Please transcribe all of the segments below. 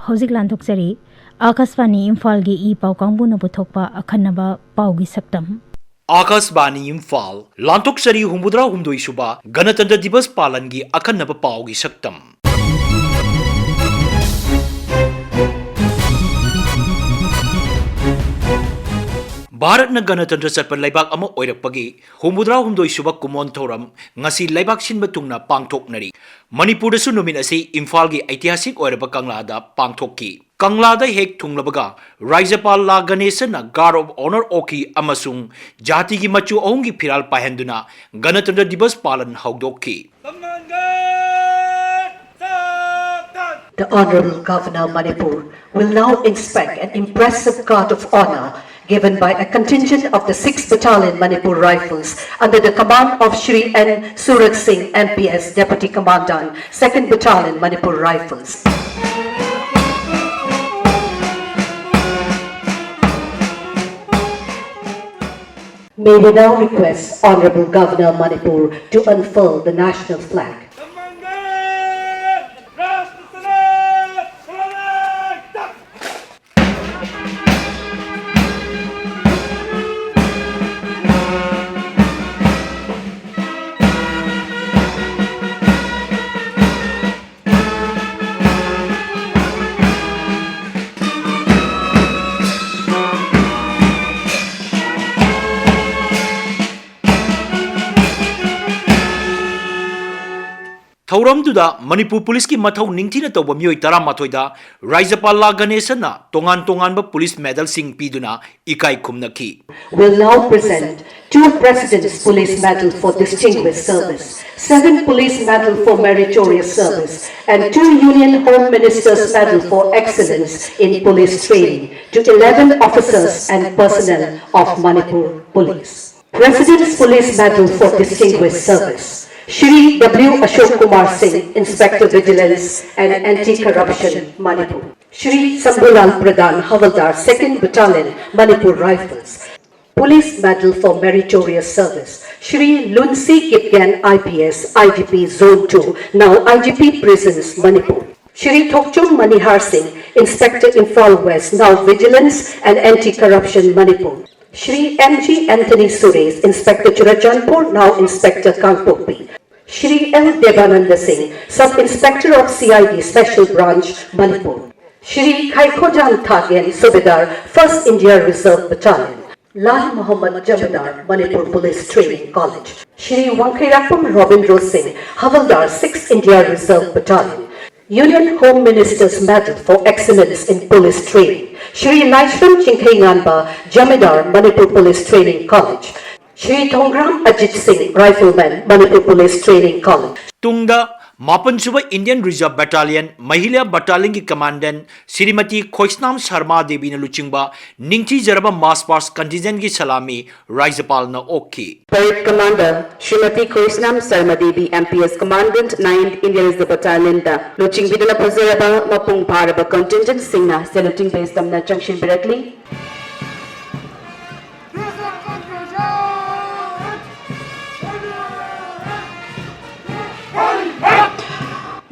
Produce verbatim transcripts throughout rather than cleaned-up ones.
ꯍꯧꯖꯤꯛ ꯂꯥꯟꯊꯣꯛꯆꯔꯤ ꯑꯥꯀꯥꯁꯕꯥꯅꯤ ꯏꯝꯐꯥꯜꯒꯤ ꯏ ꯄꯥꯎ ꯀꯥꯡꯕꯨꯅ ꯄꯨꯊꯣꯛꯄ ꯑꯈꯟꯅꯕ ꯄꯥꯎꯒꯤ ꯁꯛꯇꯝ꯫ ꯑꯥꯀꯥꯁꯕꯥꯅꯤ ꯏꯝꯐꯥꯜ, ꯂꯥꯟꯊꯣꯛꯆꯔꯤ ꯍꯨꯝꯐꯨꯇꯔꯥ ꯍꯨꯝꯗꯣꯏ ꯁꯨꯕ ꯒꯅꯇꯟꯇ꯭ꯔ ꯗꯤꯕꯁ ꯄꯥꯂꯟꯒꯤ ꯑꯈꯟꯅꯕ ꯄꯥꯎꯒꯤ ꯁꯛꯇꯝ꯫ ꯚꯥꯔꯠꯅ ꯒꯅꯇꯟꯇ꯭ꯔ ꯆꯠꯄ ꯂꯩꯕꯥꯛ ꯑꯃ ꯑꯣꯏꯔꯛꯄꯒꯤ ꯍꯨꯝꯐꯨꯇꯔꯥ ꯍꯨꯝꯗꯣꯏ ꯁꯨꯕ ꯀꯨꯝꯑꯣꯟ ꯊꯧꯔꯝ ꯉꯁꯤ ꯂꯩꯕꯥꯛ ꯁꯤꯟꯕ ꯊꯨꯡꯅ ꯄꯥꯡꯊꯣꯛꯅꯔꯤ꯫ ꯃꯅꯤꯄꯨꯔꯗꯁꯨ ꯅꯨꯃꯤꯠ ꯑꯁꯤ ꯏꯝꯐꯥꯜꯒꯤ ꯑꯩꯇꯤꯍꯥꯁꯤꯛ ꯑꯣꯏꯔꯕ ꯀꯪꯂꯥꯗ ꯄꯥꯡꯊꯣꯛꯈꯤ꯫ ꯀꯪꯂꯥꯗ ꯍꯦꯛ ꯊꯨꯡꯂꯕꯒ ꯔꯥꯖ꯭ꯌꯄꯥꯜ ꯂꯥ ꯒꯅꯦꯁꯟꯅ Guard of Honour ꯑꯣꯛꯈꯤ ꯑꯃꯁꯨꯡ ꯖꯥꯇꯤꯒꯤ ꯃꯆꯨ ꯑꯍꯨꯝꯒꯤ ꯐꯤꯔꯥꯜ ꯄꯥꯏꯍꯟꯗꯨꯅ ꯒꯅꯇꯟꯇ꯭ꯔ ꯗꯤꯕꯁ ꯄꯥꯂꯟ ꯍꯧꯗꯣꯛꯈꯤ꯫ The Honorable Governor Manipur will now inspect an impressive guard of honor given by a contingent of the sixth Battalion Manipur Rifles under the command of Shri N Surat Singh, M P S, Deputy Commandant, second Battalion Manipur Rifles. May we now request Honorable Governor Manipur to unfurl the national flag. ꯊꯧꯔꯝꯗꯨꯗ ꯃꯅꯤꯄꯨꯔ ꯄꯨꯂꯤꯁꯀꯤ ꯃꯊꯧ ꯅꯤꯡꯊꯤꯅ ꯇꯧꯕ ꯃꯤꯑꯣꯏ ꯇꯔꯥꯃꯥꯊꯣꯏꯗ ꯔꯥꯖ꯭ꯌꯄꯥꯜ ꯂꯥ ꯒꯅꯦꯁꯟꯅ ꯇꯣꯉꯥꯟ ꯇꯣꯉꯥꯟꯕ ꯄꯨꯂꯤꯁ ꯃꯦꯗꯜꯁꯤꯡ ꯄꯤꯗꯨꯅ ꯏꯀꯥꯏ ꯈꯨꯝꯅꯈꯤ꯫ Will now present two President's Police Medal for Distinguished Service, seven Police Medal for Meritorious Service, and two Union Home Minister's Medal for Excellence in Police Training to eleven officers and personnel of Manipur Police. President's Police Medal for Distinguished Service, Shri W Ashok Kumar Singh, Inspector Vigilance and Anti-Corruption, Manipur. Shri Sambhulal Pradhan, Havaldar, second Battalion, Manipur Rifles. Police Medal for Meritorious Service, Shri Lunsi Kipgen, I P S, I G P Zone two, now I G P Prisons, Manipur. Shri Thokchom Manihar Singh, Inspector, Imphal West, now Vigilance and Anti-Corruption, Manipur. Shri M G Anthony Suresh, Inspector, Churachandpur, now Inspector, Kangpokpi. Shri L Devananda Singh, Sub Inspector of C I D Special Branch, Manipur. Shri Khaikhojan Thagen, Subedar, First India Reserve Battalion. Lai Muhammad Jamidar, Manipur Police Training College. Shri Wangkhairakpam Robindro Singh, Havaldar, Sixth India Reserve Battalion. Union Home Minister's Medal for Excellence in Police Training. Shri Laishram Chingkheinganba, Jamidar, Manipur Police Training College. Shri Thongram Ajit Singh, Rifleman, Manipur Police Training College. ꯇꯨꯡꯗ ꯃꯥꯄꯟꯁꯨꯕ Indian Reserve Battalion Mahila Battalionꯒꯤ Commandant Shrimati ꯈꯣꯏꯁꯅꯥꯝ Sharma ꯗꯦꯕꯤꯅ ꯂꯨꯆꯤꯡꯕ ꯅꯤꯡꯊꯤꯖꯔꯕ March Past Contingentꯒꯤ ꯁꯂꯥꯃꯤ ꯔꯥꯖ꯭ꯌꯄꯥꯜꯅ ꯑꯣꯛꯈꯤ꯫ Parade Commander Shrimati Khoisnam Sarma Devi, M P S Commandant, ninth Indian Reserve Battalionꯗ ꯂꯨꯆꯤꯡꯕꯤꯗꯨꯅ ꯐꯖꯔꯕ ꯃꯄꯨꯡ ꯐꯥꯔꯕ contingentꯁꯤꯡꯅ saluting bass ꯇꯝꯅ ꯆꯪꯁꯤꯟꯕꯤꯔꯛꯂꯤ꯫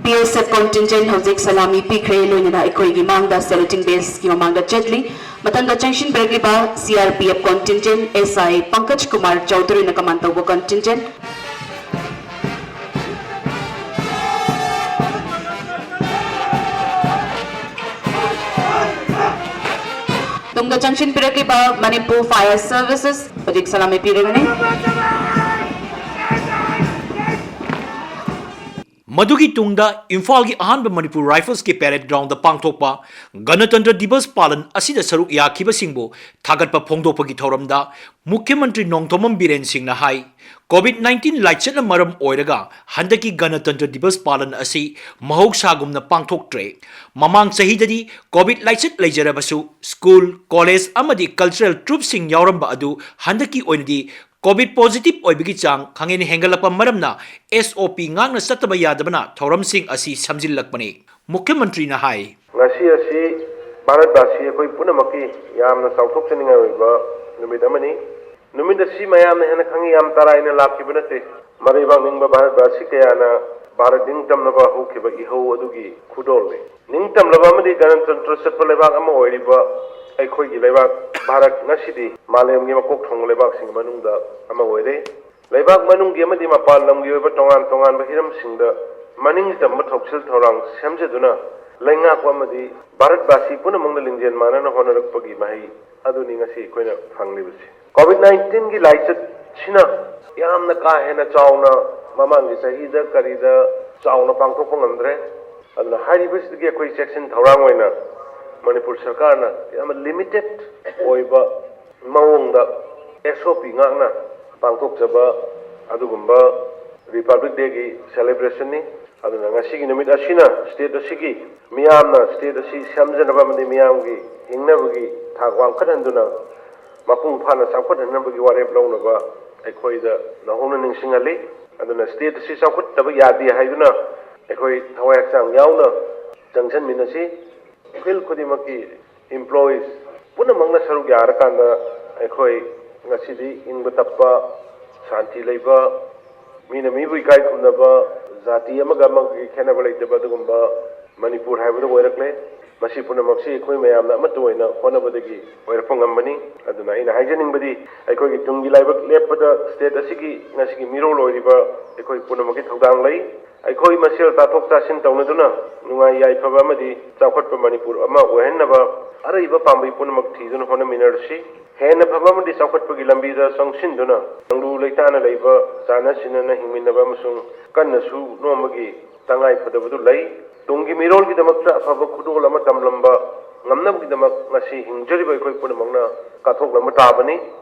P S F contingent ꯍꯧꯖꯤꯛ ꯁꯂꯥꯃꯤ ꯄꯤꯈ꯭ꯔꯦ, ꯂꯣꯏꯅꯅ ꯑꯩꯈꯣꯏꯒꯤ ꯃꯥꯡꯗ saluting bassꯀꯤ ꯃꯃꯥꯡꯗ ꯆꯠꯂꯤ꯫ ꯃꯊꯪꯗ ꯆꯪꯁꯤꯟꯕꯤꯔꯛꯂꯤꯕ C R P F contingent, S I Pankaj Kumar Chaudharyꯅ command ꯇꯧꯕ contingent꯫ ꯇꯨꯡꯗ ꯆꯪꯁꯤꯟꯕꯤꯔꯛꯂꯤꯕ Manipur Fire Services ꯍꯧꯖꯤꯛ ꯁꯂꯥꯃꯤ ꯄꯤꯔꯒꯅꯤ꯫ ꯃꯗꯨꯒꯤ ꯇꯨꯡꯗ ꯏꯝꯐꯥꯜꯒꯤ ꯑꯍꯥꯟꯕ ꯃꯅꯤꯄꯨꯔ ꯔꯥꯏꯐꯜꯁꯀꯤ parade groundꯗ ꯄꯥꯡꯊꯣꯛꯄ ꯒꯅꯇꯟꯇ꯭ꯔ ꯗꯤꯕꯁ ꯄꯥꯂꯟ ꯑꯁꯤꯗ ꯁꯔꯨꯛ ꯌꯥꯈꯤꯕꯁꯤꯡꯕꯨ ꯊꯥꯒꯠꯄ ꯐꯣꯡꯗꯣꯛꯄꯒꯤ ꯊꯧꯔꯝꯗ ꯃꯨꯈ꯭ꯌ ꯃꯟꯇ꯭ꯔꯤ ꯅꯣꯡꯊꯣꯝꯕꯝ ꯕꯤꯔꯦꯟ ꯁꯤꯡꯅ ꯍꯥꯏ, COVID nineteen ꯂꯥꯏꯆꯠꯅ ꯃꯔꯝ ꯑꯣꯏꯔꯒ ꯍꯟꯗꯛꯀꯤ ꯒꯅꯇꯟꯇ꯭ꯔ ꯗꯤꯕꯁ ꯄꯥꯂꯟ ꯑꯁꯤ ꯃꯍꯧꯁꯥꯒꯨꯝꯅ ꯄꯥꯡꯊꯣꯛꯇ꯭ꯔꯦ꯫ ꯃꯃꯥꯡ ꯆꯍꯤꯗꯗꯤ COVID ꯂꯥꯏꯆꯠ ꯂꯩꯖꯔꯕꯁꯨ school, college ꯑꯃꯗꯤ cultural troupeꯁꯤꯡ ꯌꯥꯎꯔꯝꯕ ꯑꯗꯨ ꯍꯟꯗꯛꯀꯤ ꯑꯣꯏꯅꯗꯤ COVID positive ꯑꯣꯏꯕꯒꯤ ꯆꯥꯡ ꯈꯪꯍꯦꯟ ꯍꯦꯟꯒꯠꯂꯛꯄ ꯃꯔꯝꯅ S O P ꯉꯥꯛꯅ ꯆꯠꯇꯕ ꯌꯥꯗꯕꯅ ꯊꯧꯔꯝꯁꯤꯡ ꯑꯁꯤ ꯁꯝꯖꯤꯜꯂꯛꯄꯅꯤ꯫ ꯃꯨꯈ꯭ꯌ ꯃꯟꯇ꯭ꯔꯤꯅ ꯍꯥꯏ꯫ ꯉꯁꯤ ꯑꯁꯤ ꯚꯥꯔꯠꯕꯥꯁꯤ ꯑꯩꯈꯣꯏ ꯄꯨꯝꯅꯃꯛꯀꯤ ꯌꯥꯝꯅ ꯆꯥꯎꯊꯣꯛꯆꯅꯤꯡꯉꯥꯏ ꯑꯣꯏꯕ ꯅꯨꯃꯤꯠ ꯑꯃꯅꯤ꯫ ꯅꯨꯃꯤꯠ ꯑꯁꯤ ꯃꯌꯥꯝꯅ ꯍꯦꯟꯅ ꯈꯪꯉꯤ, ꯌꯥꯝ ꯇꯔꯥꯏꯅ ꯂꯥꯛꯈꯤꯕ ꯅꯠꯇꯦ꯫ ꯃꯔꯩꯕꯥꯛ ꯅꯤꯡꯕ ꯚꯥꯔꯠꯕꯥꯁꯤ ꯀꯌꯥꯅ ꯚꯥꯔꯠ ꯅꯤꯡꯇꯝꯅꯕ ꯍꯧꯈꯤꯕ ꯏꯍꯧ ꯑꯗꯨꯒꯤ ꯈꯨꯗꯣꯜꯅꯤ꯫ ꯅꯤꯡꯇꯝꯂꯕ ꯑꯃꯗꯤ ꯒꯅꯇꯟꯇ꯭ꯔ ꯆꯠꯄ ꯂꯩꯕꯥꯛ ꯑꯃ ꯑꯣꯏꯔꯤꯕ ꯑꯩꯈꯣꯏꯒꯤ ꯂꯩꯕꯥꯛ ꯚꯥꯔꯠ ꯉꯁꯤꯗꯤ ꯃꯥꯂꯦꯝꯒꯤ ꯃꯀꯣꯛ ꯊꯣꯡꯕ ꯂꯩꯕꯥꯛꯁꯤꯡꯒꯤ ꯃꯅꯨꯡꯗ ꯑꯃ ꯑꯣꯏꯔꯦ꯫ ꯂꯩꯕꯥꯛ ꯃꯅꯨꯡꯒꯤ ꯑꯃꯗꯤ ꯃꯄꯥꯟ ꯂꯝꯒꯤ ꯑꯣꯏꯕ ꯇꯣꯉꯥꯟ ꯇꯣꯉꯥꯟꯕ ꯍꯤꯔꯝꯁꯤꯡꯗ ꯃꯅꯤꯡ ꯇꯝꯕ ꯊꯧꯁꯤꯜ ꯊꯧꯔꯥꯡ ꯁꯦꯝꯖꯗꯨꯅ ꯂꯩꯉꯥꯛꯄ ꯑꯃꯗꯤ ꯚꯥꯔꯠꯕꯥꯁꯤ ꯄꯨꯝꯅꯃꯛꯅ ꯂꯤꯡꯖꯦꯜ ꯃꯥꯟꯅꯅ ꯍꯣꯠꯅꯔꯛꯄꯒꯤ ꯃꯍꯩ ꯑꯗꯨꯅꯤ ꯉꯁꯤ ꯑꯩꯈꯣꯏꯅ ꯐꯪꯂꯤꯕꯁꯤ꯫ ꯀꯣꯚꯤꯗ ꯅꯥꯏꯟꯇꯤꯟꯒꯤ ꯂꯥꯏꯆꯠꯁꯤꯅ ꯌꯥꯝꯅ ꯀꯥ ꯍꯦꯟꯅ ꯆꯥꯎꯅ ꯃꯃꯥꯡꯒꯤ ꯆꯍꯤꯗ ꯀꯔꯤꯗ ꯆꯥꯎꯅ ꯄꯥꯡꯊꯣꯛꯄ ꯉꯝꯗ꯭ꯔꯦ꯫ ꯑꯗꯨꯅ ꯍꯥꯏꯔꯤꯕꯁꯤꯗꯒꯤ ꯑꯩꯈꯣꯏ ꯆꯦꯛꯁꯤꯟ ꯊꯧꯔꯥꯡ ꯑꯣꯏꯅ ꯃꯅꯤꯄꯨꯔ ꯁꯔꯀꯥꯔꯅ ꯌꯥꯝꯅ ꯂꯤꯃꯤꯇꯦꯠ ꯑꯣꯏꯕ ꯃꯑꯣꯡꯗ ꯑꯦꯁ ꯑꯣ ꯄꯤ ꯉꯥꯛꯅ ꯄꯥꯡꯊꯣꯛꯆꯕ ꯑꯗꯨꯒꯨꯝꯕ ꯔꯤꯄꯕ꯭ꯂꯤꯛ ꯗꯦꯒꯤ ꯁꯦꯂꯦꯕ꯭ꯔꯦꯁꯟꯅꯤ꯫ ꯑꯗꯨꯅ ꯉꯁꯤꯒꯤ ꯅꯨꯃꯤꯠ ꯑꯁꯤꯅ ꯁ꯭ꯇꯦꯠ ꯑꯁꯤꯒꯤ ꯃꯤꯌꯥꯝꯅ ꯁ꯭ꯇꯦꯠ ꯑꯁꯤ ꯁꯦꯝꯖꯅꯕ ꯑꯃꯗꯤ ꯃꯤꯌꯥꯝꯒꯤ ꯍꯤꯡꯅꯕꯒꯤ ꯊꯥꯛ ꯋꯥꯡꯈꯠꯍꯟꯗꯨꯅ ꯃꯄꯨꯡ ꯐꯥꯅ ꯆꯥꯎꯈꯠꯍꯟꯅꯕꯒꯤ ꯋꯥꯔꯦꯞ ꯂꯧꯅꯕ ꯑꯩꯈꯣꯏꯗ ꯅꯧꯍꯧꯅ ꯅꯤꯡꯁꯤꯡꯍꯜꯂꯤ꯫ ꯑꯗꯨꯅ ꯁ꯭ꯇꯦꯠ ꯑꯁꯤ ꯆꯥꯎꯈꯠꯇꯕ ꯌꯥꯗꯦ ꯍꯥꯏꯗꯨꯅ ꯑꯩꯈꯣꯏ ꯊꯋꯥꯏ ꯍꯛꯆꯥꯡ ꯌꯥꯎꯅ ꯆꯪꯁꯤꯟꯃꯤꯟꯅꯁꯤ꯫ ꯐꯤꯜ ꯈꯨꯗꯤꯡꯃꯛꯀꯤ ꯏꯝꯄ꯭ꯂꯣꯌꯤꯁ ꯄꯨꯝꯅꯃꯛꯅ ꯁꯔꯨꯛ ꯌꯥꯔꯀꯥꯟꯗ ꯑꯩꯈꯣꯏ ꯉꯁꯤꯗꯤ ꯏꯪꯕ ꯇꯞꯄ, ꯁꯥꯟꯇꯤ ꯂꯩꯕ, ꯃꯤꯅ ꯃꯤꯕꯨ ꯏꯀꯥꯏ ꯈꯨꯝꯅꯕ, ꯖꯥꯇꯤ ꯑꯃꯒ ꯑꯃꯒꯒꯤ ꯈꯦꯠꯅꯕ ꯂꯩꯇꯕ ꯑꯗꯨꯒꯨꯝꯕ ꯃꯅꯤꯄꯨꯔ ꯍꯥꯏꯕꯗꯨ ꯑꯣꯏꯔꯛꯂꯦ꯫ ꯃꯁꯤ ꯄꯨꯝꯅꯃꯛꯁꯤ ꯑꯩꯈꯣꯏ ꯃꯌꯥꯝꯅ ꯑꯃꯠꯇ ꯑꯣꯏꯅ ꯍꯣꯠꯅꯕꯗꯒꯤ ꯑꯣꯏꯔꯛꯄ ꯉꯝꯕꯅꯤ꯫ ꯑꯗꯨꯅ ꯑꯩꯅ ꯍꯥꯏꯖꯅꯤꯡꯕꯗꯤ ꯑꯩꯈꯣꯏꯒꯤ ꯇꯨꯡꯒꯤ ꯂꯥꯏꯕꯛ ꯂꯦꯞꯄꯗ ꯁ꯭ꯇꯦꯠ ꯑꯁꯤꯒꯤ ꯉꯁꯤꯒꯤ ꯃꯤꯔꯣꯜ ꯑꯣꯏꯔꯤꯕ ꯑꯩꯈꯣꯏ ꯄꯨꯝꯅꯃꯛꯀꯤ ꯊꯧꯗꯥꯡ ꯂꯩ꯫ ꯑꯩꯈꯣꯏ ꯃꯁꯦꯜ ꯇꯥꯊꯣꯛ ꯇꯥꯁꯤꯟ ꯇꯧꯅꯗꯨꯅ ꯅꯨꯡꯉꯥꯏ ꯌꯥꯏꯐꯕ ꯑꯃꯗꯤ ꯆꯥꯎꯈꯠꯄ ꯃꯅꯤꯄꯨꯔ ꯑꯃ ꯑꯣꯏꯍꯟꯅꯕ ꯑꯔꯩꯕ ꯄꯥꯝꯕꯩ ꯄꯨꯝꯅꯃꯛ ꯊꯤꯗꯨꯅ ꯍꯣꯠꯅꯃꯤꯟꯅꯔꯁꯤ꯫ ꯍꯦꯟꯅ ꯐꯕ ꯑꯃꯗꯤ ꯆꯥꯎꯈꯠꯄꯒꯤ ꯂꯝꯕꯤꯗ ꯆꯪꯁꯤꯟꯗꯨꯅ ꯇꯪꯗꯨ ꯂꯩꯇꯥꯅ ꯂꯩꯕ, ꯆꯥꯟꯅ ꯆꯤꯟꯅꯅ ꯍꯤꯡꯃꯤꯟꯅꯕ ꯑꯃꯁꯨꯡ ꯀꯟꯅ ꯁꯨ ꯅꯣꯝꯕꯒꯤ ꯇꯉꯥꯏ ꯐꯗꯕꯗꯨ ꯂꯩ꯫ ꯇꯨꯡꯒꯤ ꯃꯤꯔꯣꯜꯒꯤꯗꯃꯛꯇ ꯑꯐꯕ ꯈꯨꯗꯣꯜ ꯑꯃ ꯇꯝꯂꯝꯕ ꯉꯝꯅꯕꯒꯤꯗꯃꯛ ꯉꯁꯤ ꯍꯤꯡꯖꯔꯤꯕ ꯑꯩꯈꯣꯏ ꯄꯨꯝꯅꯃꯛꯅ ꯀꯠꯊꯣꯛꯂꯝꯕ ꯇꯥꯕꯅꯤ꯫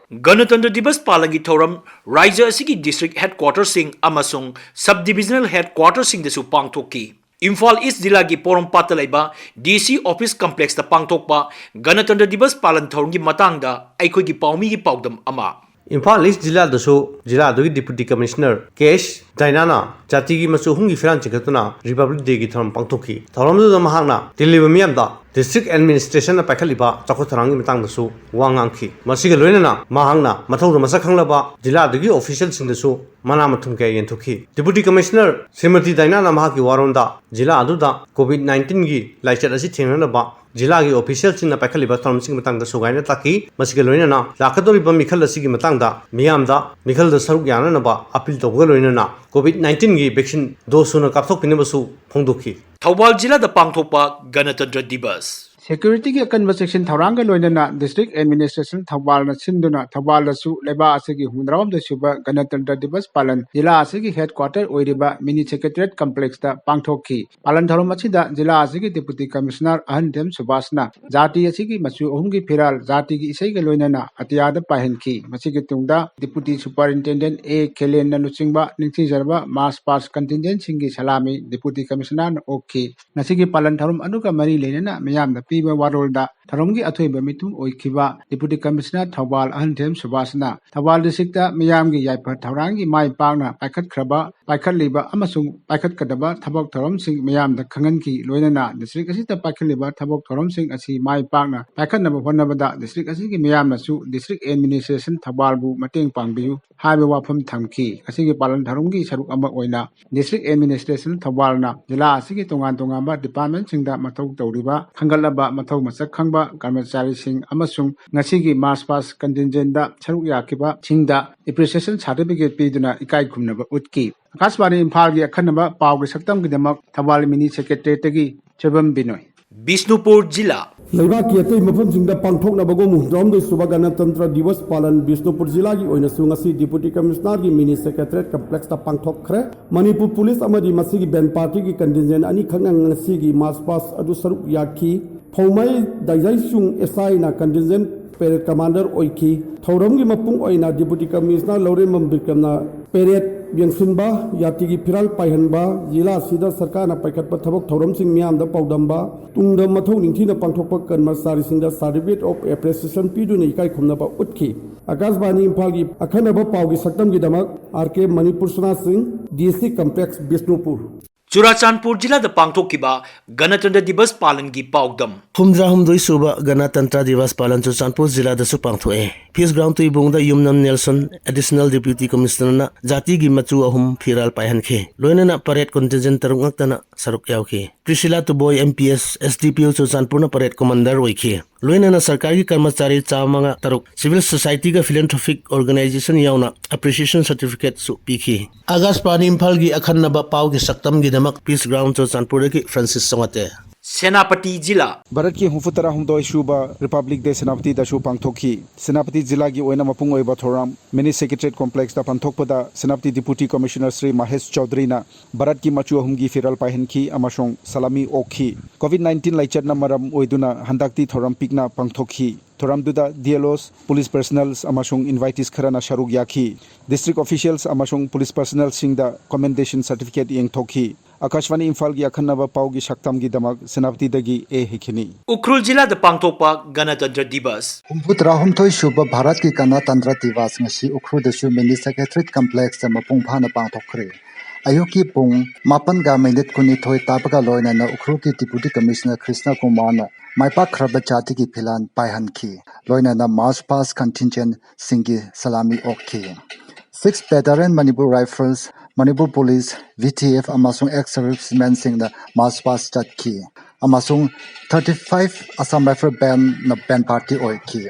ꯒꯅꯇꯟꯇ꯭ꯔ ꯗꯤꯕꯁ ꯄꯥꯂꯟꯒꯤ ꯊꯧꯔꯝ ꯔꯥꯖ꯭ꯌ ꯑꯁꯤꯒꯤ ꯗꯤꯁꯇ꯭ꯔꯤꯛ ꯍꯦꯗꯀ꯭ꯋꯥꯇꯔꯁꯤꯡ ꯑꯃꯁꯨꯡ ꯁꯕ ꯗꯤꯕꯤꯖꯅꯦꯜ ꯍꯦꯗꯀ꯭ꯋꯥꯇꯔꯁꯤꯡꯗꯁꯨ ꯄꯥꯡꯊꯣꯛꯈꯤ꯫ ꯏꯝꯐꯥꯜ ꯏꯁ ꯖꯤꯂꯥꯒꯤ ꯄꯣꯔꯣꯝꯄꯥꯠꯇ ꯂꯩꯕ ꯗꯤ ꯁꯤ ꯑꯣꯐꯤꯁ ꯀꯝꯄ꯭ꯂꯦꯛꯁꯇ ꯄꯥꯡꯊꯣꯛꯄ ꯒꯅꯇꯟꯇ꯭ꯔ ꯗꯤꯕꯁ ꯄꯥꯂꯟ ꯊꯧꯔꯝꯒꯤ ꯃꯇꯥꯡꯗ ꯑꯩꯈꯣꯏꯒꯤ ꯄꯥꯎꯃꯤꯒꯤ ꯄꯥꯎꯗꯝ ꯑꯃ꯫ ꯏꯝꯐꯥꯜ ꯏꯁ ꯖꯤꯂꯥꯗꯁꯨ ꯖꯤꯂꯥꯗꯨꯒꯤ ꯗꯤꯄꯨꯇꯤ ꯀꯃꯤꯁꯅꯔ ꯀꯦ ꯑꯦꯁ ꯗꯥꯏꯅꯥꯅ ꯖꯥꯇꯤꯒꯤ ꯃꯆꯨ ꯑꯍꯨꯝꯒꯤ ꯐꯤꯔꯥꯜ ꯆꯤꯡꯈꯠꯇꯨꯅ ꯔꯤꯄꯕ꯭ꯂꯤꯛ ꯗꯦꯒꯤ ꯊꯧꯔꯝ ꯄꯥꯡꯊꯣꯛꯈꯤ꯫ ꯊꯧꯔꯝꯗꯨꯗ ꯃꯍꯥꯛꯅ ꯇꯤꯜꯂꯤꯕ ꯃꯤꯌꯥꯝꯗ District Administration ꯅ ꯄꯥꯏꯈꯠꯂꯤꯕ ꯆꯥꯎꯈꯠ ꯊꯧꯔꯥꯡꯒꯤ ꯃꯇꯥꯡꯗꯁꯨ ꯋꯥ ꯉꯥꯡꯈꯤ꯫ ꯃꯁꯤꯒ ꯂꯣꯏꯅꯅ ꯃꯍꯥꯛꯅ ꯃꯊꯧꯗ ꯃꯁꯛ ꯈꯪꯂꯕ ꯖꯤꯂꯥꯗꯨꯒꯤ official ꯁꯤꯡꯗꯁꯨ ꯃꯅꯥ ꯃꯊꯨꯝ ꯀꯌꯥ ꯌꯦꯟꯊꯣꯛꯈꯤ꯫ Deputy Commissioner ꯁ꯭ꯔꯤꯃꯇꯤ ꯗꯥꯏꯅꯥꯅ ꯃꯍꯥꯛꯀꯤ ꯋꯥꯔꯣꯜꯗ ꯖꯤꯂꯥ ꯑꯗꯨꯗ COVID nineteen ꯒꯤ ꯂꯥꯏꯆꯠ ꯑꯁꯤ ꯊꯦꯡꯅꯅꯕ ꯖꯤꯂꯥꯒꯤ official ꯁꯤꯡꯅ ꯄꯥꯏꯈꯠꯂꯤꯕ ꯊꯧꯔꯝꯁꯤꯡꯒꯤ ꯃꯇꯥꯡꯗ ꯁꯨꯒꯥꯏꯅ ꯇꯥꯛꯈꯤ꯫ ꯃꯁꯤꯒ ꯂꯣꯏꯅꯅ ꯂꯥꯛꯀꯗꯧꯔꯤꯕ ꯃꯤꯈꯜ ꯑꯁꯤꯒꯤ ꯃꯇꯥꯡꯗ ꯃꯤꯌꯥꯝꯗ ꯃꯤꯈꯜꯗ ꯁꯔꯨꯛ ꯌꯥꯅꯅꯕ appeal ꯇꯧꯕꯒ ꯂꯣꯏꯅꯅ COVID nineteen ꯒꯤ vaccine dose ꯁꯨꯅ ꯀꯥꯞꯊꯣꯛꯄꯤꯅꯕꯁꯨ ꯐꯣꯡꯗꯣꯛꯈꯤ꯫ ꯊꯧꯕꯥꯜ ꯖꯤꯂꯥꯗ ꯄꯥꯡꯊꯣꯛꯄ ꯒꯅꯇꯟꯇ꯭ꯔ ꯗꯤꯕꯁ꯫ Security ꯒꯤ ꯑꯀꯟꯕ ꯆꯦꯛꯁꯤꯟ ꯊꯧꯔꯥꯡꯒ ꯂꯣꯏꯅꯅ District Administration ꯊꯧꯕꯥꯜꯅ ꯁꯤꯟꯗꯨꯅ ꯊꯧꯕꯥꯜꯗꯁꯨ ꯂꯩꯕꯥꯛ ꯑꯁꯤꯒꯤ ꯍꯨꯝꯐꯨꯇꯔꯥꯍꯨꯝꯗꯣꯏ ꯁꯨꯕ ꯒꯅꯇꯟꯇ꯭ꯔ ꯗꯤꯕꯁ ꯄꯥꯂꯟ ꯖꯤꯂꯥ ꯑꯁꯤꯒꯤ headquarter ꯑꯣꯏꯔꯤꯕ Mini Secretariat Complex ꯇ ꯄꯥꯡꯊꯣꯛꯈꯤ꯫ ꯄꯥꯂꯟ ꯊꯧꯔꯝ ꯑꯁꯤꯗ ꯖꯤꯂꯥ ꯑꯁꯤꯒꯤ Deputy Commissioner ꯑꯍꯟꯊꯦꯝ ꯁꯨꯕꯥꯁꯅ ꯖꯥꯇꯤ ꯑꯁꯤꯒꯤ ꯃꯆꯨ ꯑꯍꯨꯝꯒꯤ ꯐꯤꯔꯥꯜ ꯖꯥꯇꯤꯒꯤ ꯏꯁꯩꯒ ꯂꯣꯏꯅꯅ ꯑꯇꯤꯌꯥꯗ ꯄꯥꯏꯍꯟꯈꯤ꯫ ꯃꯁꯤꯒꯤ ꯇꯨꯡꯗ Deputy Superintendent ꯑꯦ ꯈꯦꯂꯦꯟꯅ ꯂꯨꯆꯤꯡꯕ ꯅꯤꯡꯊꯤꯖꯔꯕ March Past Contingent ꯁꯤꯡꯒꯤ ꯁꯂꯥꯃꯤ Deputy Commissioner ꯅ ꯑꯣꯛꯈꯤ꯫ ꯉꯁꯤꯒꯤ ꯄꯥꯂꯟ ꯊꯧꯔꯝ ꯑꯗꯨꯒ ꯃꯔꯤ ꯂꯩꯅꯅ ꯃꯤꯌꯥꯝꯗ ꯄꯤꯕ ꯋꯥꯔꯣꯜꯗ ꯊꯧꯔꯝꯒꯤ ꯑꯊꯣꯏꯕ ꯃꯤꯊꯨꯡ ꯑꯣꯏꯈꯤꯕ Deputy Commissioner Thoubal ꯑꯍꯟꯊꯦꯝ ꯁꯨꯕꯥꯁꯅ Thoubal district ꯇ ꯃꯤꯌꯥꯝꯒꯤ ꯌꯥꯏꯐ ꯊꯧꯔꯥꯡꯒꯤ ꯃꯥꯏ ꯄꯥꯛꯅ ꯄꯥꯏꯈꯠꯈ꯭ꯔꯕ, ꯄꯥꯏꯈꯠꯂꯤꯕ ꯑꯃꯁꯨꯡ ꯄꯥꯏꯈꯠꯀꯗꯕ ꯊꯕꯛ ꯊꯧꯔꯝꯁꯤꯡ ꯃꯤꯌꯥꯝꯗ ꯈꯪꯍꯟꯈꯤ꯫ ꯂꯣꯏꯅꯅ district ꯑꯁꯤꯗ ꯄꯥꯏꯈꯠꯂꯤꯕ ꯊꯕꯛ ꯊꯧꯔꯝꯁꯤꯡ ꯑꯁꯤ ꯃꯥꯏ ꯄꯥꯛꯅ ꯄꯥꯏꯈꯠꯅꯕ ꯍꯣꯠꯅꯕꯗ district ꯑꯁꯤꯒꯤ ꯃꯤꯌꯥꯝꯅꯁꯨ District Administration ꯊꯧꯕꯥꯜꯕꯨ ꯃꯇꯦꯡ ꯄꯥꯡꯕꯤꯌꯨ ꯍꯥꯏꯕ ꯋꯥꯐꯝ ꯊꯝꯈꯤ꯫ ꯉꯁꯤꯒꯤ ꯄꯥꯂꯟ ꯊꯧꯔꯝꯒꯤ ꯁꯔꯨꯛ ꯑꯃ ꯑꯣꯏꯅ District Administration ꯊꯧꯕꯥꯜꯅ ꯖꯤꯂꯥ ꯑꯁꯤꯒꯤ ꯇꯣꯉꯥꯟ ꯇꯣꯉꯥꯟꯕ department ꯁꯤꯡꯗ ꯃꯊꯧ ꯇꯧꯔꯤꯕ ꯈꯟꯒꯠꯂꯕ ꯃꯊꯧ ꯃꯁꯛ ꯈꯪꯕ ꯀꯔꯃꯆꯥꯔꯤꯁꯤꯡ ꯑꯃꯁꯨꯡ ꯉꯁꯤꯒꯤ March Past Contingent ꯗ ꯁꯔꯨꯛ ꯌꯥꯈꯤꯕꯁꯤꯡꯗ appreciation certificate ꯄꯤꯗꯨꯅ ꯏꯀꯥꯏ ꯈꯨꯝꯅꯕ ꯎꯠꯈꯤ꯫ ꯑꯀꯥꯁꯕꯥꯅꯤ ꯏꯝꯐꯥꯜꯒꯤ ꯑꯈꯟꯅꯕ ꯄꯥꯎꯒꯤ ꯁꯛꯇꯝꯒꯤꯗꯃꯛ ꯊꯧꯕꯥꯜ Mini Secretariat ꯇꯒꯤ ꯆꯣꯏꯕꯝ ꯕꯤꯅꯣꯏ꯫ ꯕꯤꯁꯅꯨꯄꯨꯔ ꯖꯤꯂꯥ꯫ ꯂꯩꯕꯥꯛꯀꯤ ꯑꯇꯩ ꯃꯐꯝꯁꯤꯡꯗ ꯄꯥꯡꯊꯣꯛꯅꯕꯒꯨꯝ ꯍꯨꯝꯐꯨꯇꯔꯥꯍꯨꯝꯗꯣꯏ ꯁꯨꯕ ꯒꯅꯇꯟꯇ꯭ꯔ ꯗꯤꯕꯁ ꯄꯥꯂꯟ ꯕꯤꯁꯅꯨꯄꯨꯔ ꯖꯤꯂꯥꯒꯤ ꯑꯣꯏꯅꯁꯨ ꯉꯁꯤ Deputy Commissioner ꯒꯤ Mini Secretariat Complex ꯇ ꯄꯥꯡꯊꯣꯛꯈ꯭ꯔꯦ꯫ ꯃꯅꯤꯄꯨꯔ ꯄꯨꯂꯤꯁ ꯑꯃꯗꯤ ꯃꯁꯤꯒꯤ band party ꯒꯤ contingent ꯑꯅꯤꯈꯛꯅ ꯉꯁꯤꯒꯤ March Past ꯑꯗꯨ ꯁꯔꯨꯛ ꯌꯥꯈꯤ꯫ ꯐꯧꯃꯩ ꯗꯥꯏꯖꯥꯏꯆꯨꯡ ꯑꯦꯁ ꯑꯥꯏ ꯅ contingent parade commander ꯑꯣꯏꯈꯤ꯫ ꯊꯧꯔꯝꯒꯤ ꯃꯄꯨꯡ ꯑꯣꯏꯅ Deputy Commissioner ꯂꯧꯔꯦꯝꯕꯝ ꯕꯤꯀ꯭ꯔꯝꯅ parade ꯌꯦꯡꯁꯤꯟꯕ, ꯖꯥꯇꯤꯒꯤ ꯐꯤꯔꯥꯜ ꯄꯥꯏꯍꯟꯕ, ꯖꯤꯂꯥ ꯑꯁꯤꯗ ꯁꯔꯀꯥꯔꯅ ꯄꯥꯏꯈꯠꯄ ꯊꯕꯛ ꯊꯧꯔꯝꯁꯤꯡ ꯃꯤꯌꯥꯝꯗ ꯄꯥꯎꯗꯝꯕ, ꯇꯨꯡꯗ ꯃꯊꯧ ꯅꯤꯡꯊꯤꯅ ꯄꯥꯡꯊꯣꯛꯄ ꯀꯔꯃꯆꯥꯔꯤꯁꯤꯡꯗ certificate of appreciation ꯄꯤꯗꯨꯅ ꯏꯀꯥꯏ ꯈꯨꯝꯅꯕ ꯎꯠꯈꯤ꯫ ꯑꯀꯥꯁꯕꯥꯅꯤ ꯏꯝꯐꯥꯜꯒꯤ ꯑꯈꯟꯅꯕ ꯄꯥꯎꯒꯤ ꯁꯛꯇꯝꯒꯤꯗꯃꯛ ꯑꯥꯔ ꯀꯦ ꯃꯅꯤꯄꯨꯔ ꯁꯅꯥꯁꯤꯡ, ꯗꯤ ꯁꯤ complex, ꯕꯤꯁꯅꯨꯄꯨꯔ꯫ ꯆꯨꯔꯥꯆꯥꯟꯄꯨꯔ ꯖꯤꯂꯥꯗ ꯄꯥꯡꯊꯣꯛꯈꯤꯕ ꯒꯅꯇꯟꯇ꯭ꯔ ꯗꯤꯕꯁ ꯄꯥꯂꯟꯒꯤ ꯄꯥꯎꯗꯝ꯫ ꯍꯨꯝꯗ꯭ꯔꯥ ꯍꯨꯝꯗꯣꯏ ꯁꯨꯕ ꯒꯅꯇꯟꯇ꯭ꯔ ꯗꯤꯕꯁ ꯄꯥꯂꯟ ꯆꯨꯔꯆꯥꯟꯄꯨꯔ ꯖꯤꯂꯥꯗꯁꯨ ꯄꯥꯡꯊꯣꯛꯑꯦ꯫ ꯄꯤꯁ ꯒ꯭ꯔꯥꯎꯟ ꯇꯨꯏꯕꯨꯡꯗ ꯌꯨꯝꯅꯝ ꯅꯦꯜꯁꯟ, ꯑꯦꯗꯤꯁꯅꯦꯜ ꯗꯤꯄ꯭ꯌꯨꯇꯤ ꯀꯃꯤꯁꯅꯔꯅ ꯖꯥꯇꯤꯒꯤ ꯃꯆꯨ ꯑꯍꯨꯝ ꯐꯤꯔꯥꯜ ꯄꯥꯏꯍꯟꯈꯤ꯫ ꯂꯣꯏꯅꯅ ꯄꯔꯦꯗ ꯀꯟꯇꯤꯟꯖꯦꯟ ꯇꯔꯨꯛ ꯉꯥꯛꯇꯅ ꯁꯔꯨꯛ ꯌꯥꯎꯈꯤ꯫ Priscilla ꯇꯨꯕꯣꯏ, M P S, S D ꯄꯤ ꯑꯣ ꯆꯨꯔꯆꯥꯟꯄꯨꯔꯅ ꯄꯔꯦꯗ ꯀꯃꯥꯟꯗꯔ ꯑꯣꯏꯈꯤ꯫ ꯂꯣꯏꯅꯅ ꯁꯔꯀꯥꯔꯒꯤ ꯀꯔꯃꯆꯥꯔꯤ ꯆꯥꯝꯃꯉꯥ ꯇꯔꯨꯛ, ꯁꯤꯚꯤꯜ ꯁꯣꯁꯥꯏꯇꯤꯒ ꯐꯤꯂꯦꯟꯊ꯭ꯔꯣꯐꯤꯛ ꯑꯣꯔꯒꯅꯥꯏꯖꯦꯁꯟ ꯌꯥꯎꯅ ꯑꯦꯄ꯭ꯔꯤꯁꯤꯌꯦꯁꯟ ꯁꯔꯇꯤꯐꯤꯀꯦꯠꯁꯨ ꯄꯤꯈꯤ꯫ ꯑꯥꯀꯥꯁꯕꯥꯅꯤ ꯏꯝꯐꯥꯜꯒꯤ ꯑꯈꯟꯅꯕ ꯄꯥꯎꯒꯤ ꯁꯛꯇꯝꯒꯤꯗꯃꯛ ꯄꯤꯁ ꯒ꯭ꯔꯥꯎꯟ ꯆꯨꯔꯆꯥꯟꯄꯨꯔꯗꯒꯤ ꯐ꯭ꯔꯥꯟꯁꯤꯁ ꯆꯣꯉꯥꯇꯦ꯫ ꯁꯦꯅꯥꯄꯇꯤ ꯖꯤꯂꯥ꯫ ꯚꯥꯔꯠꯀꯤ ꯍꯨꯝꯐꯨꯇꯔꯥ ꯍꯨꯝꯗꯣꯏ ꯁꯨꯕ ꯔꯤꯄꯕ꯭ꯂꯤꯛ ꯗꯦ ꯁꯦꯅꯥꯄꯇꯤꯗꯁꯨ ꯄꯥꯡꯊꯣꯛꯈꯤ꯫ ꯁꯦꯅꯥꯄꯇꯤ ꯖꯤꯂꯥꯒꯤ ꯑꯣꯏꯅ ꯃꯄꯨꯡ ꯑꯣꯏꯕ ꯊꯧꯔꯝ ꯃꯤꯅꯤ secretariat ꯀꯣꯝꯄ꯭ꯂꯦꯛꯁꯇ ꯄꯥꯡꯊꯣꯛꯄꯗ Senapati deputy commissioner Shri Mahesh ꯆꯧꯙꯔꯤꯅ ꯚꯥꯔꯠꯀꯤ ꯃꯆꯨ ꯑꯍꯨꯝꯒꯤ ꯐꯤꯔꯥꯜ ꯄꯥꯏꯍꯟꯈꯤ ꯑꯃꯁꯨꯡ ꯁꯂꯥꯃꯤ ꯑꯣꯛꯈꯤ꯫ ꯀꯣꯚꯤꯗ ꯅꯥꯏꯟꯇꯤꯟ ꯂꯥꯏꯆꯠꯅ ꯃꯔꯝ ꯑꯣꯏꯗꯨꯅ ꯍꯟꯗꯛꯇꯤ ꯊꯧꯔꯝ ꯄꯤꯛꯅ ꯄꯥꯡꯊꯣꯛꯈꯤ꯫ ꯊꯧꯔꯝꯗꯨꯗ ꯗꯤ ꯑꯦꯜ ꯑꯣꯁ, ꯄꯨꯂꯤꯁ ꯄꯔꯁꯅꯦꯜꯁ ꯑꯃꯁꯨꯡ ꯏꯟꯚꯥꯏꯇꯤꯁ ꯈꯔꯅ ꯁꯔꯨꯛ ꯌꯥꯈꯤ꯫ ꯗꯤꯁꯇ꯭ꯔꯤꯛ ꯑꯣꯐꯤꯁꯤꯌꯦꯜꯁ ꯑꯃꯁꯨꯡ ꯄꯨꯂꯤꯁ ꯄꯔꯁꯅꯦꯜꯁꯤꯡꯗ ꯀꯣꯃꯦꯟꯗꯦꯁꯟ ꯁꯔꯇꯤꯐꯤꯀꯦꯠ ꯌꯦꯟꯊꯣꯛꯈꯤ꯫ ꯑꯥꯀꯥꯁꯕꯥꯅꯤ ꯏꯝꯐꯥꯜꯒꯤ ꯑꯈꯟꯅꯕ ꯄꯥꯎꯒꯤ ꯁꯛꯇꯝꯒꯤꯗꯃꯛ ꯁꯦꯅꯥꯄꯇꯤꯗꯒꯤ ꯑꯦ ꯍꯩꯈꯤꯅꯤ꯫ ꯎꯈ꯭ꯔꯨꯜ ꯖꯤꯂꯥꯗ ꯄꯥꯡꯊꯣꯛꯄ ꯒꯅꯇꯟꯇ꯭ꯔ ꯗꯤꯕꯁ꯫ ꯍꯨꯝꯐꯨꯇꯔꯥ ꯍꯨꯝꯗꯣꯏ ꯁꯨꯕ ꯚꯥꯔꯠꯀꯤ ꯒꯅꯇꯟꯇ꯭ꯔ ꯗꯤꯕꯁ ꯉꯁꯤ ꯎꯈ꯭ꯔꯨꯜꯗꯁꯨ ꯃꯤꯅꯤ ꯁꯦꯀ꯭ꯔꯦꯇꯔꯤꯌꯦꯠ ꯀꯝꯄ꯭ꯂꯦꯛꯁꯇ ꯃꯄꯨꯡ ꯐꯥꯅ ꯄꯥꯡꯊꯣꯛꯈ꯭ꯔꯦ꯫ ꯑꯌꯨꯛꯀꯤ ꯄꯨꯡ ꯃꯥꯄꯟꯒ ꯃꯤꯅꯤꯠ ꯀꯨꯟꯅꯤꯊꯣꯏ ꯇꯥꯕꯒ ꯂꯣꯏꯅꯅ ꯎꯈ꯭ꯔꯨꯜꯒꯤ ꯗꯤꯄꯨꯇꯤ ꯀꯃꯤꯁꯅꯔ ꯀ꯭ꯔꯤꯁꯅ ꯀꯨꯃꯥꯔꯅ ꯃꯥꯏ ꯄꯥꯛꯈ꯭ꯔꯕ ꯖꯥꯇꯤꯒꯤ ꯐꯤꯂꯥꯟ ꯄꯥꯏꯍꯟꯈꯤ꯫ ꯂꯣꯏꯅꯅ ꯃꯥꯔꯆ ꯄꯥꯁ ꯀꯟꯇꯤꯟꯖꯦꯟꯁꯤꯡꯒꯤ ꯁꯂꯥꯃꯤ ꯑꯣꯛꯈꯤ꯫ Six battalion Manipur rifles, Manipur police, V T F ꯑꯃꯁꯨꯡ ꯑꯦꯛꯁ ꯁꯔꯚꯤꯁꯃꯦꯟꯁꯤꯡꯅ ꯃꯥꯔꯆ ꯄꯥꯁ ꯆꯠꯈꯤ ꯑꯃꯁꯨꯡ ꯊꯥꯔꯇꯤ ꯐꯥꯏꯚ ꯑꯁꯥꯝ ꯔꯥꯏꯐꯜ ꯕꯦꯟꯅ ꯕꯦꯟ ꯄꯥꯔꯇꯤ ꯑꯣꯏꯈꯤ꯫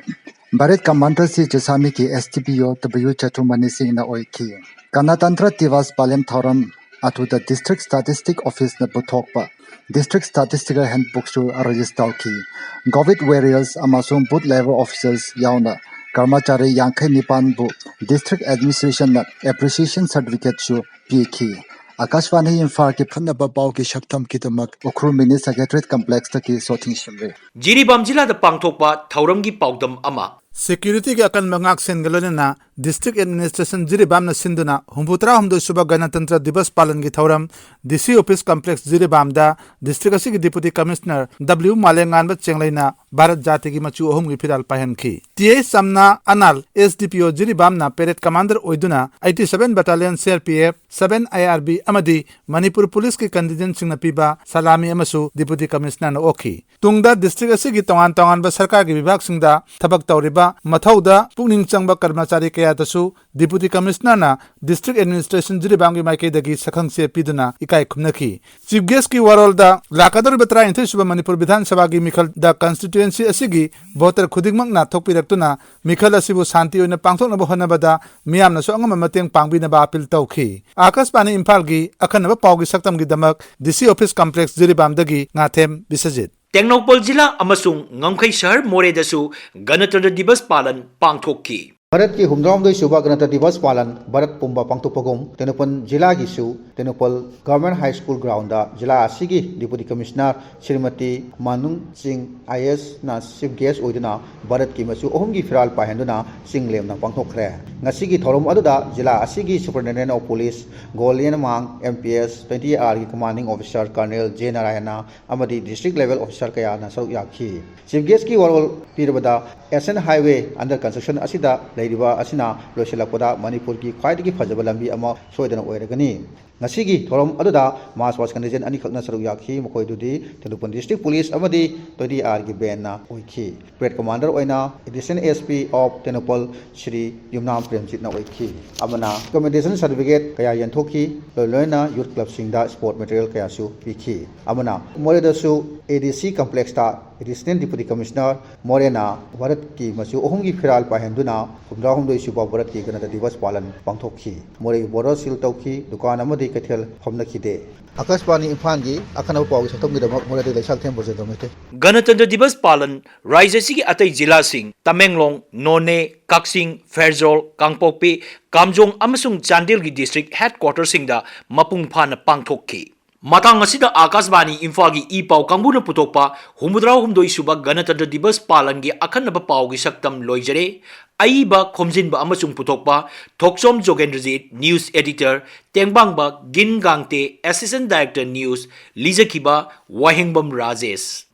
ꯕꯔꯦꯠ ꯀꯃꯥꯟꯗꯔ ꯁꯤ ꯖꯦꯁꯥꯃꯤꯒꯤ ꯑꯦꯁ ꯗꯤ ꯄꯤ ꯑꯣ ꯗꯕ꯭ꯂꯤꯎ ꯆꯇꯨꯔꯃꯅꯤ ꯁꯤꯡꯅ ꯑꯣꯏꯈꯤ꯫ ꯒꯅꯇꯟꯇ꯭ꯔ ꯗꯤꯕꯁ ꯄꯥꯂꯦꯝ ꯊꯧꯔꯝ ꯑꯗꯨꯗ ꯗꯤꯁꯇ꯭ꯔꯤꯛ ꯁ꯭ꯇꯥꯇꯤꯁꯇꯤꯛ ꯑꯣꯐꯤꯁꯅ ꯄꯨꯊꯣꯛꯄ ꯗꯤꯁꯇ꯭ꯔꯤꯛ ꯁ꯭ꯇꯥꯇꯤꯁꯇꯤꯀꯦꯜ ꯍꯦꯟꯕꯨꯛꯁꯨ ꯔꯤꯂꯤꯖ ꯇꯧꯈꯤ꯫ ꯀꯣꯚꯤꯗ ꯋꯥꯔꯤꯌꯔꯁ ꯑꯃꯁꯨꯡ ꯕꯨꯊ ꯂꯦꯚꯦꯜ ꯑꯣꯐꯤꯁꯤꯌꯦꯜꯁ ꯌꯥꯎꯅ ꯀꯔꯃꯆꯥꯔꯤ ꯌꯥꯡꯈꯩ ꯅꯤꯄꯥꯟꯕꯨ ꯗꯤꯁꯇ꯭ꯔꯤꯛ ꯑꯦꯗꯃꯤꯅꯤꯁꯇ꯭ꯔꯦꯁꯟꯅ ꯑꯦꯄ꯭ꯔꯤꯁꯤꯌꯦꯁꯟ ꯁꯔꯇꯤꯐꯤꯀꯦꯠꯁꯨ ꯄꯤꯈꯤ꯫ ꯑꯥꯀꯥꯁꯕꯥꯅꯤ ꯏꯝꯐꯥꯜꯒꯤ ꯐꯨꯠꯅꯕ ꯄꯥꯎꯒꯤ ꯁꯛꯇꯝꯒꯤꯗꯃꯛ ꯎꯈ꯭ꯔꯨꯜ ꯃꯤꯅꯤ ꯁꯦꯀ꯭ꯔꯦꯇꯔꯤꯌꯦꯠ ꯀꯝꯄ꯭ꯂꯦꯛꯁꯇꯒꯤ ꯁꯣꯊꯤꯡ ꯁꯤꯝꯔꯤ꯫ ꯖꯤꯔꯤꯕꯥꯝ ꯖꯤꯂꯥꯗ ꯄꯥꯡꯊꯣꯛꯄ ꯊꯧꯔꯝꯒꯤ ꯄꯥꯎꯗꯝ ꯑꯃ꯫ ꯁꯦꯀ꯭ꯌꯨꯔꯤꯇꯤꯒꯤ ꯑꯀꯟꯕ ꯉꯥꯛꯁꯦꯟꯒ ꯂꯣꯏꯅꯅ ꯗꯤꯁꯇ꯭ꯔꯤꯛ ꯑꯦꯗꯃꯤꯅꯤꯁꯇ꯭ꯔꯦꯁꯟ ꯖꯤꯔꯤꯕꯥꯝꯅ ꯁꯤꯟꯗꯨꯅ ꯍꯨꯝꯐꯨꯇꯔꯥ ꯍꯨꯝꯗꯣꯏ ꯁꯨꯕ ꯒꯅꯇꯟꯇ꯭ꯔ ꯗꯤꯕꯁ ꯄꯥꯂꯟꯒꯤ ꯊꯧꯔꯝ ꯗꯤ ꯁꯤ ꯑꯣꯐꯤꯁ ꯀꯝꯄ꯭ꯂꯦꯛꯁ ꯖꯤꯔꯤꯕꯥꯝꯗ ꯗꯤꯁꯇ꯭ꯔꯤꯛ ꯑꯁꯤꯒꯤ ꯗꯤꯄꯨꯇꯤ ꯀꯃꯤꯁꯅꯔ ꯗꯕ꯭ꯂꯤꯎ ꯃꯥꯂꯦꯝꯉꯥꯟꯕ ꯆꯦꯡꯂꯩꯅ ꯚꯥꯔꯠ ꯖꯥꯇꯤꯒꯤ ꯃꯆꯨ ꯑꯍꯨꯝꯒꯤ ꯐꯤꯔꯥꯜ ꯄꯥꯏꯍꯟꯈꯤ꯫ ꯇꯤ ꯑꯦꯁ ꯆꯝꯅꯥ ꯑꯅꯥꯜ, ꯑꯦꯁ ꯗꯤ ꯄꯤ ꯑꯣ ꯖꯤꯔꯤꯕꯥꯝꯅ parade commander ꯑꯣꯏꯗꯨꯅ eighty seven Battalion C R P F, seven I R B ꯑꯃꯗꯤ ꯃꯅꯤꯄꯨꯔ ꯄꯨꯂꯤꯁꯀꯤ contingentꯁꯤꯡꯅ ꯄꯤꯕ ꯁꯂꯥꯃꯤ ꯑꯃꯁꯨ Deputy Commissionerꯅ ꯑꯣꯛꯈꯤ꯫ ꯇꯨꯡꯗ district ꯑꯁꯤꯒꯤ ꯇꯣꯉꯥꯟ ꯇꯣꯉꯥꯟꯕ ꯁꯔꯀꯥꯔꯒꯤ ꯕꯤꯚꯥꯒꯁꯤꯡꯗ ꯊꯕꯛ ꯇꯧꯔꯤꯕ ꯃꯊꯧꯗ ꯄꯨꯛꯅꯤꯡ ꯆꯪꯕ ꯀꯔꯃꯆꯥꯔꯤ ꯀꯌꯥꯗꯁꯨ Deputy Commissionerꯅ District Administration ꯖꯤꯔꯤꯕꯥꯝꯒꯤ ꯃꯥꯏꯀꯩꯗꯒꯤ ꯁꯛꯈꯪꯆꯦ ꯄꯤꯗꯨꯅ ꯏꯀꯥꯏ ꯈꯨꯝꯅꯈꯤ꯫ Chief Guestꯀꯤ ꯋꯥꯔꯣꯜꯗ ꯂꯥꯛꯀꯗꯧꯔꯤꯕ ꯇꯔꯥꯅꯤꯊꯣꯏ ꯁꯨꯕ ꯃꯅꯤꯄꯨꯔ ꯕꯤꯙꯥꯟ ꯁꯚꯥꯒꯤ ꯃꯤꯈꯜꯗ constituency ꯑꯁꯤꯒꯤ voter ꯈꯨꯗꯤꯡꯃꯛꯅ ꯊꯣꯛꯄꯤꯔꯛꯇꯨꯅ ꯃꯤꯈꯜ ꯑꯁꯤꯕꯨ ꯁꯥꯟꯇꯤ ꯑꯣꯏꯅ ꯄꯥꯡꯊꯣꯛꯅꯕ ꯍꯣꯠꯅꯕꯗ ꯃꯤꯌꯥꯝꯅꯁꯨ ꯑꯉꯝꯕ ꯃꯇꯦꯡ ꯄꯥꯡꯕꯤꯅꯕ appeal ꯇꯧꯈꯤ꯫ ꯑꯥꯀꯥꯁꯕꯥꯅꯤ ꯏꯝꯐꯥꯜꯒꯤ ꯑꯈꯟꯅꯕ ꯄꯥꯎꯒꯤ ꯁꯛꯇꯝꯒꯤꯗꯃꯛ D C office complex ꯖꯤꯔꯤꯕꯥꯝꯗꯒꯤ ꯉꯥꯊꯦꯝ Biswajit. Tengnoupal ꯖꯤꯂꯥ ꯑꯃꯁꯨꯡ ꯉꯝꯈꯩ ꯁꯍꯔ ꯃꯣꯔꯦꯗꯁꯨ ꯒꯅꯇꯟꯇ꯭ꯔ ꯗꯤꯕꯁ ꯄꯥꯂꯟ ꯄꯥꯡꯊꯣꯛꯈꯤ꯫ ꯚꯥꯔꯠꯀꯤ ꯍꯨꯝꯗ꯭ꯔꯥꯍꯨꯝꯗꯣꯏ ꯁꯨꯕ ꯒꯅꯇꯟꯇ꯭ꯔ ꯗꯤꯕꯁ ꯄꯥꯂꯟ ꯚꯥꯔꯠ ꯄꯨꯝꯕ ꯄꯥꯡꯊꯣꯛꯄꯒꯨꯝ Tengnoupal ꯖꯤꯂꯥꯒꯤꯁꯨ Tengnoupal Government High School groundꯗ ꯖꯤꯂꯥ ꯑꯁꯤꯒꯤ Deputy Commissioner ꯁ꯭ꯔꯤꯃꯇꯤ ꯃꯥꯅꯨꯡ ꯁꯤꯡ I A S ꯅ Chief Guest ꯑꯣꯏꯗꯨꯅ ꯚꯥꯔꯠꯀꯤ ꯃꯆꯨ ꯑꯍꯨꯝꯒꯤ ꯐꯤꯔꯥꯜ ꯄꯥꯏꯍꯟꯗꯨꯅ ꯆꯤꯡ ꯂꯦꯝꯅ ꯄꯥꯡꯊꯣꯛꯈ꯭ꯔꯦ꯫ ꯉꯁꯤꯒꯤ ꯊꯧꯔꯝ ꯑꯗꯨꯗ ꯖꯤꯂꯥ ꯑꯁꯤꯒꯤ Superintendent of Police ꯒꯣꯂꯤꯌꯟꯃꯥꯡ M P S twenty R ꯒꯤ Commanding Officer Colonel J Narayana ꯑꯃꯗꯤ district level officer ꯀꯌꯥꯅ ꯁꯔꯨꯛ ꯌꯥꯈꯤ꯫ Chief Guestꯀꯤ ꯋꯥꯔꯣꯜ ꯄꯤꯔꯕꯗ, Asian Highway under construction ꯑꯁꯤꯗ ꯂꯩꯔꯤꯕ ꯑꯁꯤꯅ ꯂꯣꯏꯁꯤꯜꯂꯛꯄꯗ ꯃꯅꯤꯄꯨꯔꯒꯤ ꯈ꯭ꯋꯥꯏꯗꯒꯤ ꯐꯖꯕ ꯂꯝꯕꯤ ꯑꯃ ꯁꯣꯏꯗꯅ ꯑꯣꯏꯔꯒꯅꯤ꯫ ꯉꯁꯤꯒꯤ ꯊꯧꯔꯝ ꯑꯗꯨꯗ mass mass contingent ꯑꯅꯤꯈꯛꯅ ꯁꯔꯨꯛ ꯌꯥꯈꯤ, ꯃꯈꯣꯏꯗꯨꯗꯤ ꯇꯦꯡꯅꯧꯄꯜ District Police ꯑꯃꯗꯤ twenty R ꯒꯤ band ꯅ ꯑꯣꯏꯈꯤ꯫ Parade commander ꯑꯣꯏꯅ Additional S P of Tengnoupal Shri ꯌꯨꯝꯅꯥꯝ ꯄ꯭ꯔꯦꯝꯖꯤꯠꯅ ꯑꯣꯏꯈꯤ꯫ ꯑꯃꯅ commendation certificate ꯀꯌꯥ ꯌꯦꯟꯊꯣꯛꯈꯤ, ꯂꯣꯏ ꯂꯣꯏꯅ youth club ꯁꯤꯡꯗ sport material ꯀꯌꯥꯁꯨ ꯄꯤꯈꯤ꯫ ꯑꯃꯅ ꯃꯣꯔꯦꯗꯁꯨ A D C complex ꯇ Additional Deputy Commissioner ꯃꯣꯔꯦꯅ ꯚꯥꯔꯠꯀꯤ ꯃꯆꯨ ꯑꯍꯨꯝꯒꯤ ꯐꯤꯔꯥꯜ ꯄꯥꯏꯍꯟꯗꯨꯅ ꯍꯨꯝꯗ꯭ꯔꯥꯍꯨꯝꯗꯣꯏ ꯁꯨꯕ ꯚꯥꯔꯠꯀꯤ ꯒꯅꯇꯟꯇ꯭ꯔ ꯗꯤꯕꯁ ꯄꯥꯂꯟ ꯄꯥꯡꯊꯣꯛꯈꯤ꯫ ꯃꯣꯔꯦꯒꯤ border seal ꯇꯧꯈꯤ, ꯗꯨꯀꯥꯟ ꯑꯃꯗꯤ ꯀꯩꯊꯦꯜ ꯐꯝꯅꯈꯤꯗꯦ꯫ ꯑꯥꯀꯥꯁꯕꯥꯅꯤ ꯏꯝꯐꯥꯜꯒꯤ ꯑꯈꯟꯅꯕ ꯄꯥꯎꯒꯤ ꯁꯛꯇꯝꯒꯤꯗꯃꯛ ꯃꯣꯔꯦꯗꯒꯤ ꯂꯩꯁꯥꯡꯊꯦꯝ ꯕ꯭ꯔꯖꯦꯟꯗ꯭ꯔ ꯃꯩꯇꯩ꯫ ꯒꯅꯇꯟꯇ꯭ꯔ ꯗꯤꯕꯁ ꯄꯥꯂꯟ ꯔꯥꯖ꯭ꯌ ꯑꯁꯤꯒꯤ ꯑꯇꯩ ꯖꯤꯂꯥꯁꯤꯡ ꯇꯃꯦꯡꯂꯣꯡ, ꯅꯣꯅꯦ, ꯀꯛꯆꯤꯡ, ꯐꯦꯔꯖꯣꯜ, ꯀꯥꯡꯄꯣꯛꯄꯤ, ꯀꯥꯝꯖꯣꯡ ꯑꯃꯁꯨꯡ ꯆꯥꯟꯗꯦꯜꯒꯤ district headquarter ꯁꯤꯡꯗ ꯃꯄꯨꯡ ꯐꯥꯅ ꯄꯥꯡꯊꯣꯛꯈꯤ꯫ ꯃꯇꯥꯡ ꯑꯁꯤꯗ ꯑꯥꯀꯥꯁꯕꯥꯅꯤ ꯏꯝꯐꯥꯜꯒꯤ ꯏ ꯄꯥꯎ ꯀꯥꯡꯕꯨꯅ ꯄꯨꯊꯣꯛꯄ ꯍꯨꯝꯐꯨꯇꯔꯥ ꯍꯨꯝꯗꯣꯏ ꯁꯨꯕ ꯒꯅꯇꯟꯇ꯭ꯔ ꯗꯤꯕꯁ ꯄꯥꯂꯟꯒꯤ ꯑꯈꯟꯅꯕ ꯄꯥꯎꯒꯤ ꯁꯛꯇꯝ ꯂꯣꯏꯖꯔꯦ꯫ ꯑꯏꯕ, ꯈꯣꯝꯖꯤꯟꯕ ꯑꯃꯁꯨꯡ ꯄꯨꯊꯣꯛꯄ ꯊꯣꯛꯆꯣꯝ ꯖꯣꯒꯦꯟꯗ꯭ꯔꯖꯤꯠ, news editor, ꯇꯦꯡꯕꯥꯡꯕ ꯒꯤꯟ ꯒꯥꯡꯇꯦ, assistant director news, ꯂꯤꯖꯈꯤꯕ ꯋꯥꯍꯦꯡꯕꯝ ꯔꯥꯖꯦꯁ꯫